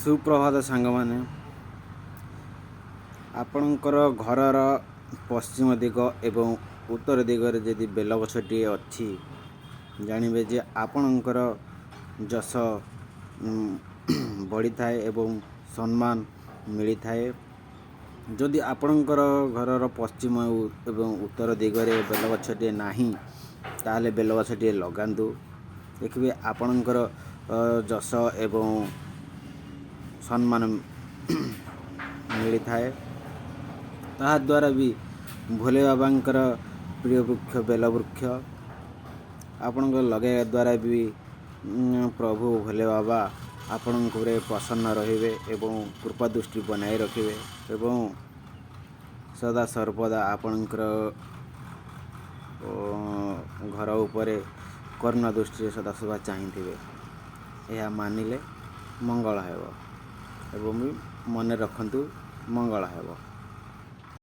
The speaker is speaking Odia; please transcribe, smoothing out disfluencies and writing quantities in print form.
ସୁପ୍ରଭାତ ସାଙ୍ଗମାନେ। ଆପଣଙ୍କର ଘରର ପଶ୍ଚିମ ଦିଗ ଏବଂ ଉତ୍ତର ଦିଗରେ ଯଦି ବେଲ ଗଛଟିଏ ଅଛି, ଜାଣିବେ ଯେ ଆପଣଙ୍କର ଯଶ ବଢ଼ିଥାଏ ଏବଂ ସମ୍ମାନ ମିଳିଥାଏ। ଯଦି ଆପଣଙ୍କର ଘରର ପଶ୍ଚିମ ଏବଂ ଉତ୍ତର ଦିଗରେ ବେଲ ଗଛଟିଏ ନାହିଁ, ତାହେଲେ ବେଲ ଗଛଟିଏ ଲଗାନ୍ତୁ। ଦେଖିବେ ଆପଣଙ୍କର ଯଶ ଏବଂ ସମ୍ମାନ ମିଳିଥାଏ। ତାହାଦ୍ୱାରା ବି ଭୋଲେ ବାବାଙ୍କର ପ୍ରିୟ ବୃକ୍ଷ ବେଲ ବୃକ୍ଷ ଆପଣଙ୍କ ଲଗାଇବା ଦ୍ୱାରା ବି ପ୍ରଭୁ ଭୋଲେ ବାବା ଆପଣଙ୍କ ଉପରେ ପ୍ରସନ୍ନ ରହିବେ ଏବଂ କୃପା ଦୃଷ୍ଟି ବନାଇ ରଖିବେ ଏବଂ ସଦା ସର୍ବଦା ଆପଣଙ୍କର ଘର ଉପରେ କରୁଣା ଦୃଷ୍ଟିରେ ସଦାସର୍ବଦା ଚାହିଁଥିବେ। ଏହା ମାନିଲେ ମଙ୍ଗଳ ହେବ ଏବଂ ବି ମନେ ରଖନ୍ତୁ, ମଙ୍ଗଳ ହେବ।